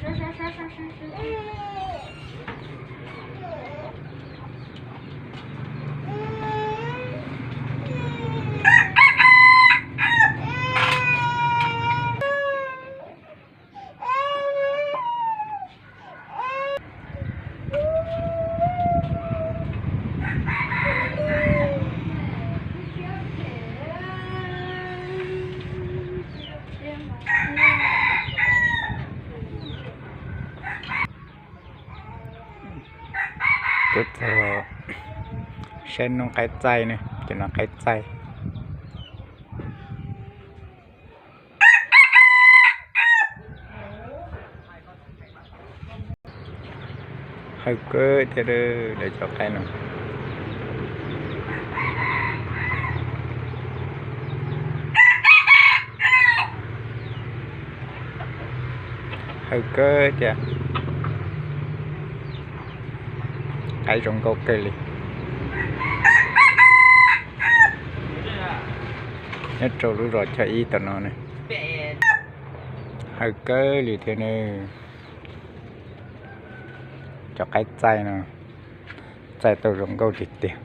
Tuaj txog saib noob qaib txaij ne, cov noob qaib txaij. Hawv kawg thiab lawv cov qaib no. Hawv kawg thiab. Qaib zoo nkauj kawg li. Nyob rau lub zos Choj Ib tom no ne. Hawv kawg li thiab ne. Cov qaib txaij no txaij tau zoo nkauj tiag tiag.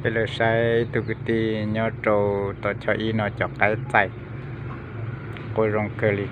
Peb los saib tus kwv tij nyob rau tom Choj Ib no cov qaib txaij, quaj zoo kawg li.